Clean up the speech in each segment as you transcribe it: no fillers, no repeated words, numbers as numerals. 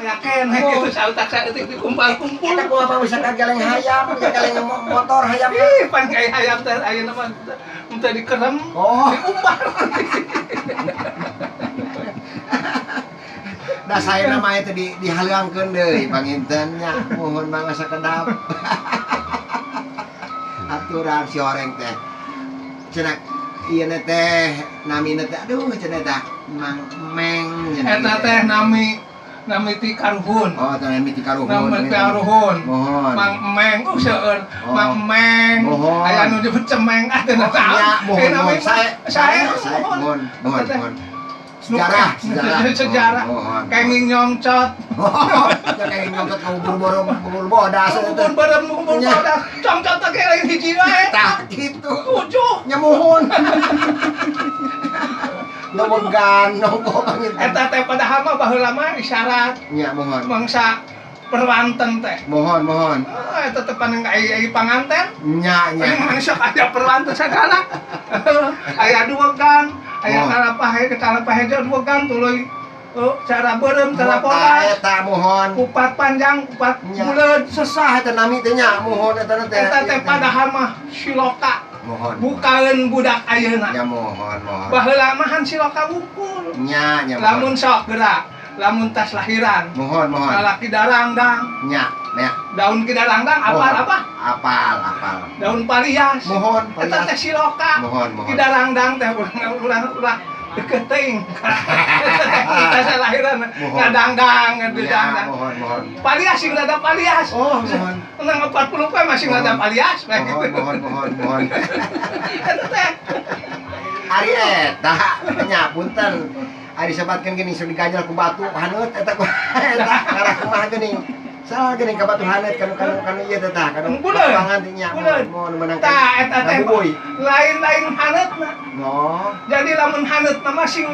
Aya keneh kitu sautak saeutik dikumpal-kumpul. Eta kumaha bisa kageleng hayam, kageleng motor hayam. Ih, pan kayak hayam teh ayeuna mah teu dikerem, diumbar. Da saena mah eta di dihaleuangkeun deui panginten nya, muhun mangga sakedap. Aturan si horeng teh. Cenah ieu teh namina teh aduh cenah tah Mang Meng cenah. Eta teh nami ti karuhun. Oh, teh nami ti karuhun. Nami ti karuhun. Mohon. Mang Meng, oh seueur. Oh. Mang Meng. Mohon. Aya nu disebut cemeng ah teu Oh, naon. nya, mohon, mohon. Sae, Sae, mohon. mohon, mohon, Eta teh mohon. Sejarah, sejarah. Sejarah. Mohon. Kenging nyongcot. Oh, ya kenging nyongcot ka ubur borong, ubur bodas eta. Ubur bareng ubur Nya. bodas. Congcot teh lain hiji wae. Tah kitu. Tujuh. Nya muhun. Nomegan, nongko panginten. Eta teh padahal mah baheula mah isyarat Nya mohon. mangsa perwanten teh. Mohon, mohon. Ah, eta teh paling ai panganten. Nya, nya. Paling sok aya perwanten sagala. Aya dua gang, aya Mohon. kalapa hejo dua gang tuluy oh, cara beureum, cara Tah bodas, eta mohon. Kupat panjang, kupat Nya. buleud. Sesah eta nami teh nya, mohon eta teh. Eta teh padahal mah siloka, Mohon. bukaeun budak ayeuna. Nya mohon, mohon. Baheula mah han siloka wungkul. Nya, nya mohon. Lamun sok gerak, lamun tas lahiran, Mohon, mohon. lalaki darangdang, Nya, nya. Daun ki darangdang apal Mohon. apa? Apal, apal. Daun palias. Mohon, Eta teh palias. siloka. Mohon, mohon. Ki darangdang teh urang ulah deket teuing. Eta teh tas lahiran Mohon. ngadangdang, Nya, ngadangdang. mohon, mohon. Palias sing rada palias. Oh, mohon. Nang 40 poe masih rada Mohon. palias we Mohon, gitu. mohon, mohon, mohon. Eta teh Ari eta nya punten. Ari sebatkeun geuning sok diganjal ku batu haneut eta ku eta ngarah kumaha geuning. Salah geuning ka batu haneut kanu kanu kanu ieu teh tah kanu Buleud. lapangan teh nya Buleud. mohon meunang. Tah eta teh Ngabubuy. lain-lain haneutna. No. Jadi lamun haneutna mah sing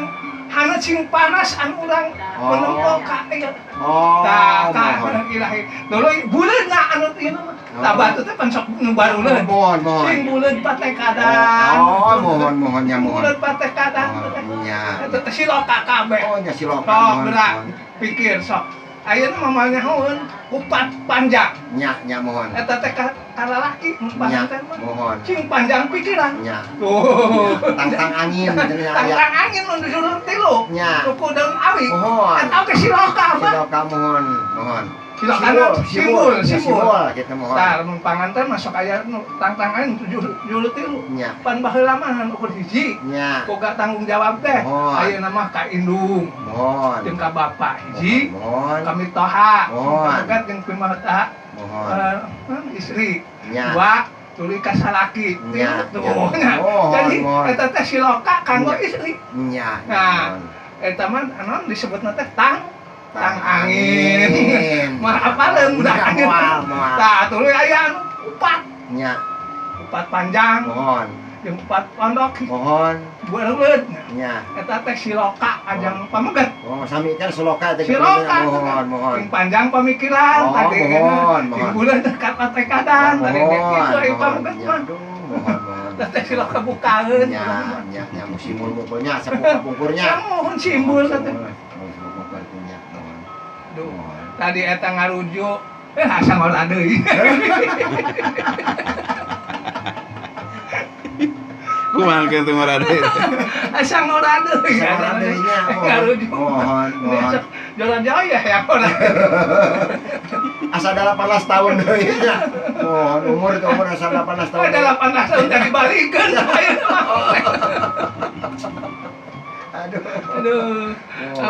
haneut sing panas anu urang Oh. menempo ka ieu. Oh, Tah, tah, mohon. ilahi. Dulu buleudna anu ieu mah. Tah Oh. batu teh pan sok nu baruleud. Mohon, mohon. Sing buleud patekadan. Oh, mohon, mohon nya mohon. Buleud patekadan. Oh, nya. Eta teh siloka kabeh. Oh, nya siloka. Sok Mohon, gerak mohon. pikir sok. Ayeuna mah moal nyahoeun kupat panjang. Nya, nya mohon. Eta teh ka lalaki mun Nya, panganten mah. mohon. Sing panjang pikiran. Nya. Tuh. Tangtang angin cenah aya. Tangtang angin mun disuruh tilu. Nya. Tuku daun awi. Mohon. Eta oge siloka apa? Siloka mohon, mohon. Siloka simbol, simbol, simbol. simbol gitu mohon. Tah, lamun panganten masuk aya nu tangtang angin tujuh juru tilu. Nya, Pan baheula mah ngan ukur hiji. nya, Boga tanggung jawab teh. Mohon. Ayeuna mah ka indung mohon. jeung ka bapak hiji. Mohon, Kami toha, Mohon. kamegat jeung pimaha mohon. Istri. Nya, Dua, tuluy ka salaki. Nya, Tilu, nya. tuh nya. Mohon, Jadi mohon. eta teh siloka kanggo Nya. istri. Nya, nya, Nah. mohon. Eta mah naon disebutna teh tang angin. Mah apaleun budak Nya, angin. Moal, moal. Tah, tuluy aya anu kupat, Nya, kupat panjang, mohon, jeung kupat pondok, mohon. buleud. Nya. Eta teh siloka ajang pameget. Oh, sami kan siloka teh. Siloka. Mohon, mohon. Sing panjang pemikiran Oh, tadi mohon, sing mohon. buleud dekat patekadan tadi Mohon, gitu aya mohon. pameget Nya, mah. aduh, mohon, mohon. Eta teh siloka bukaeun. Nya, nya, nya simbol pokoknya, sapu kapungkurnya. Ya mohon simbol teh. Mohon, mohon, nya, mohon. Duh, Mohon. tadi eta ngarujuk asa ngora deui. Kumaha kitu ngora deui? Asa ngora deui. Asa ngora deui nya, mohon. Ngarujuk. Mohon, mohon. Jalan jaya ya ora. Asa 18 tahun deui nya. Mohon umur itu umur asa 18 tahun. Ada 18 tahun tadi balikeun ayeuna mah. Aduh. Aduh. Mohon.